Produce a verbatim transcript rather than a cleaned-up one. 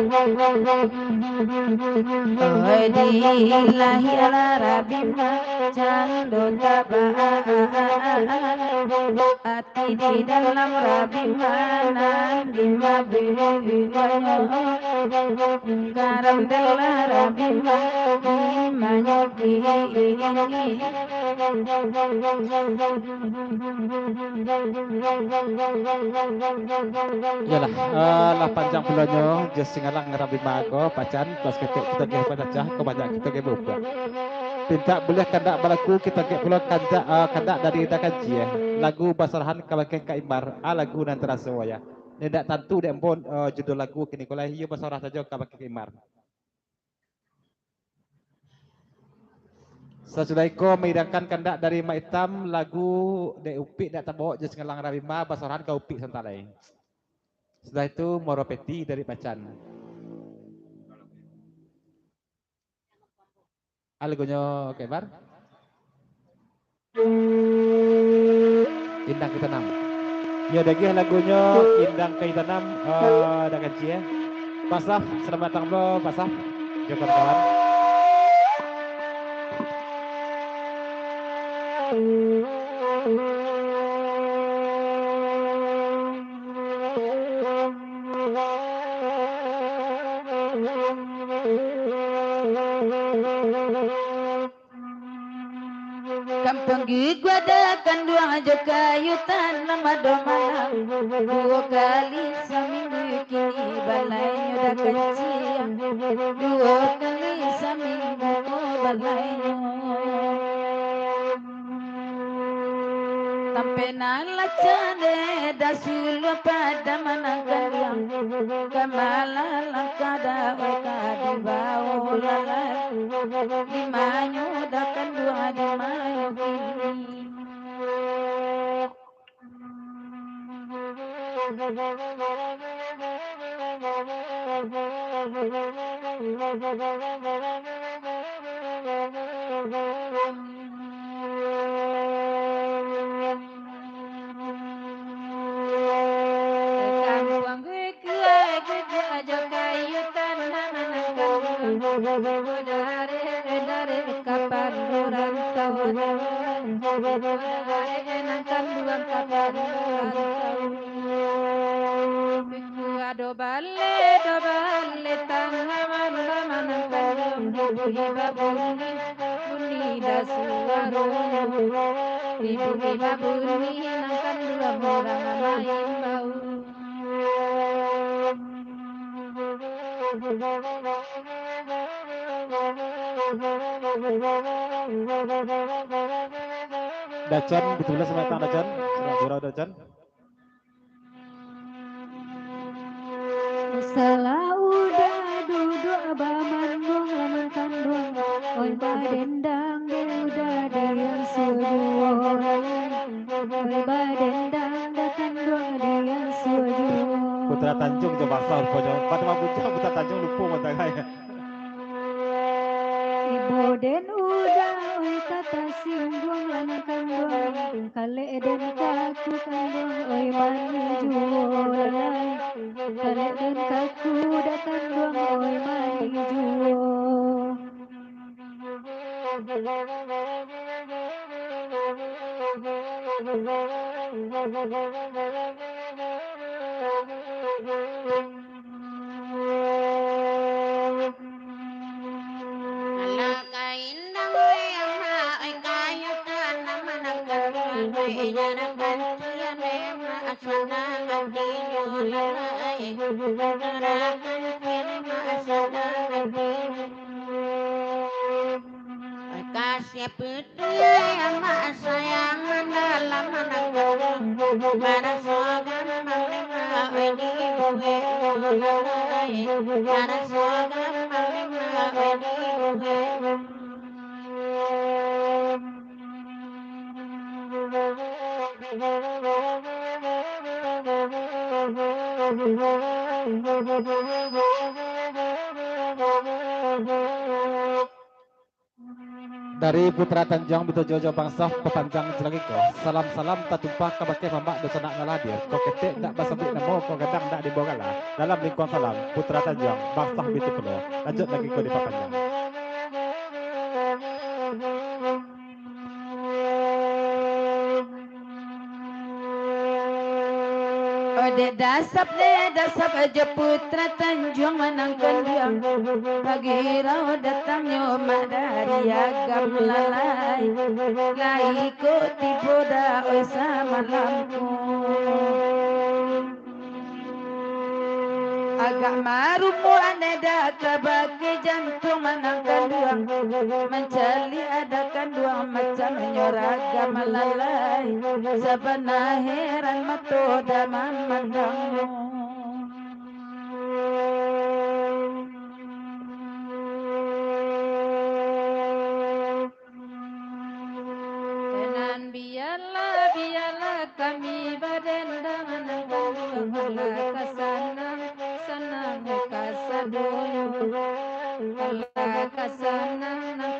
Oi, dilahi ala Rabbi ma, cando taba, ati di dalam Rabbi ma, nan di ma, karam dalam Rabbi ma, di ma nyo di. Iyolah, eh, lah panjang pulonyo, jo Singalang Rabbi ma ko, pacan, pas ketek kito geh bacacah, ko banyak kito geh baubah. Pintak buliah kandak balaku, kito geh pulo kandak, eh, kandak dari Dakan Cie. Lagu basarahan kabake Kak Imar, ah, lagu nan taraso, yo. Indak tantu dek ambo, eh, judul lagu kini ko lai, iyo basarah sajo kabake Kak Imar. Sasudah iko, maidangkan kandak dari Mak Itam, lagu dek Upik dak tabawok jo Singalang Rabbi ma, basarahan ka Upik Santalai. Sudah itu, Moro Peti dari Pacan. Ah, lagunyo Kak Imar. Indang Ka Tanam. Yo, dagih lagunyo Indang Ka Tanam, eh, Dakan Cie. Pak Saf, selamat datang pulo, Pak Saf. Jo kawan-kawan. Kampuang Gigua ado kanduang jo kayu tanam ado malang. Duo kali saminggu kini balainyo Dakan Cie. Duo kali saminggu ko balainyo. Tampek nan lah candeh dasuluah padam nan kanduang. Ka malah langkah dawai ka dibawo lalai. Di ma nyo Dakan Duang, di ma nyo kini. Kampuang Gigua, Gigua jo kayu tanam nan kanduang. Dari, dari kapan urang tahu, dari nan kanduang kapan urang tahu. Ado baleh, ado baleh, tangah malam nan kanduang, ibu-ibu babunyi, bunyi dasuaro. Ibu-ibu babunyi nan kanduang urang maimbau. Dacan, betul lah, selamat datang, Dacan. Selamat jurau, Dacan. Salah udah duduak bamanduang laman kanduang, oi badendang dek udah diasuah juo. Oi badendang dek kanduang diasuah juo. Putra Tanjung jo basah ruponyo. Bak Bujang Putra Tanjung lupo matagai. Ibo den udah, oi ka tasingguang laman kanduang. Kalek den kaku kanduang, oi mani juo lalai. Kalek den kaku dak kanduang, oi mani juo. Alah ka indang, oi amak, oi kayu tanam nan kanduang, oi inyo nan kancian, oi amak, sanang atinyo lalai. Sanang atinyo, oi amak, sanang atinyo. Oi kasiah Amak sayang mandalam mananggalam, maraso gampang dek mak, oi, di buek lalai. Maraso gampang dek mak, oi, di buek. Dari Putra Tanjuang bitujuah jo bangso papanjang cilangiko. Salam-salam tatumpah kabake mamak dunsanak nan lah hadir. Kok ketek ndak basabuik namo, kok gadang ndak dibawo gala. Dalam lingkuang salam, Putra Tanjuang, bangso bitujuah pulo. Lanjuik lagi ko dipapanjang. Odeh dasap, deh dasap jo Putra Tanjuang manang kanduang. Pagi rau datangnyo mak dari Agam Lalai. Lai ko tibo dah oi samalam ko. Agak marumuak neda kabake jantuang manang kanduang. Mancaliak ada kanduang macamnyo ragam lalai. Sabana heran mato dah mamandang. Nan bialah, bialah kami badendang, nan kanduang lah ka sanang, sanang ka sadonyo. Lah ka sanang, nan